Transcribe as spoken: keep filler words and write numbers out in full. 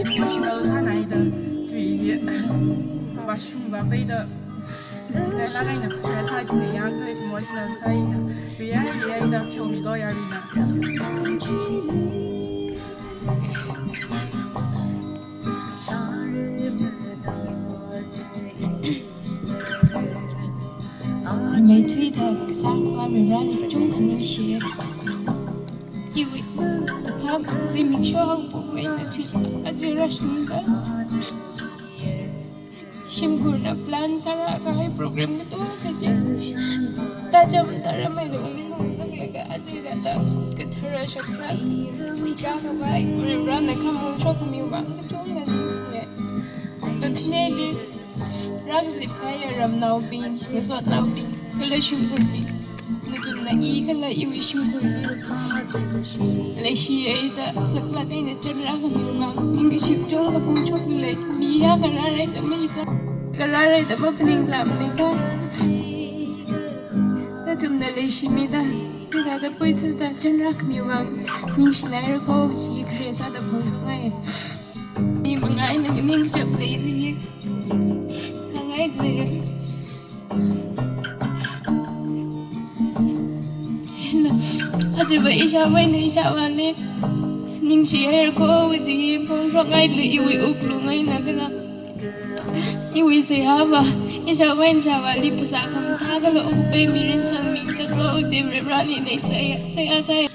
Emotional sānaida, tui, washroom va peida, tui lālaina kharā sā china yangkha emotional sāina, riyai riyaida pheomilo yarina. Meithuida kasāva Vareli kachungkha ningshi. Iwui kakham zimiksho haophok eina thui aja rāshungda, shimkhurna plan sārākahai program katongkha chi tacham tharamai da ungli ungzanglaga aja thāda kathara shakzat khuikakhavai Varena khamong shokmiwui vang kachungkha ningshi. Kha thineli rākazip kahai ramnaobing, ngasotnaobing, kala shimkhurbing, nathumna i kala iwui shimkhurli leishi eida saklāk eina chānrākhamiwui vang ningkashi kachungkha phongshokli. Mi ya kharārai da mashitsang, kharārai da maphaningsāmana kha, nathumna leishimida, hithāda puithuda chānrākhamiwui vang ningshinaira ko, chi khare sāda phongshokngai. Mi mangaina ningshap lei chi, khangai lei. Hina, ajava ishāvāna, ishāvāli ningshihaira ko chi phongshokngaili iwui wuklung eina kala iwui seihāva, ishāvāna ishāvāli phasā khamathā kala okapei mirin sangmingsaklo chi Vareli nei seihā, seihā sāya.